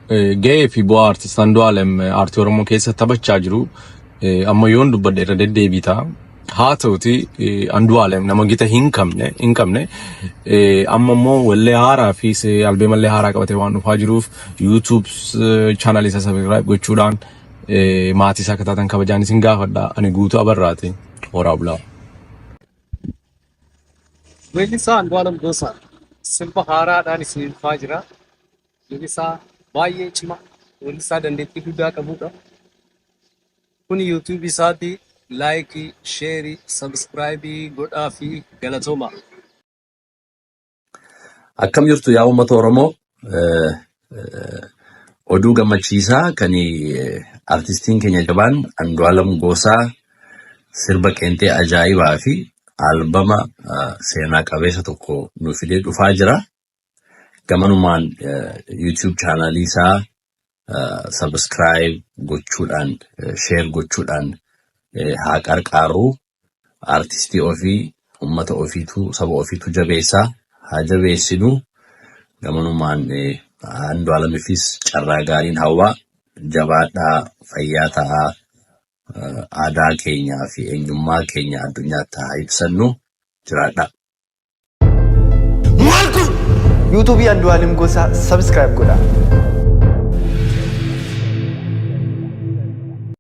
Gahee fi bu'aa artist Andu'aalem aartii Oromoo keessa taphachaa jiru amma yoon dubbadhe irra deddeebii ta'a. Haa ta'uti Andu'aalem nama gita hin qabne amma immoo wallee haaraa fi albeemallee haaraa qabatee waan dhufaa jiruuf YouTube channel isaa subscribe gochuudhaan maatii isaa akka taatan kabajaan isin gaafadha. Ani Guutuu Abarraati. Horaa bulaa. Weellisaa Andu'aalam Gosaa sirba haaraadhaan isin dhufaa jira. Weellisaa baay'ee cimaa, weellisaa dandeettii guddaa qabudha. Kun YouTube isaati. Like, share, subscribe godhaa fi galatooma. Akkam jirtu yaa uummata Oromoo? Oduu gammachiisaa kan artistiin keenya jabaan Andu'aalam Gosaa sirba qeenxee ajaa'ibaa fi albama seenaa qabeessa tokko nu fidee dhufaa jira. Gamanumaan YouTube channelii isaa subscribe gochuudhaan, share gochuudhaan haa qarqaaru. Artistii ofii, uummata ofiitu, saba ofiitu jabeessaa, haa jabeessinu. Gamanumaan Andu'aalamiifis carraa gaariin hawwaa. Jabaadhaa, fayyaa ta'aa, aadaa keenyaa fi eenyummaa keenya addunyaatti haa ibsannu. Jiraadhaa. Maal kun? YouTubeii Andu'aalem Gosaa subscribe godhaa.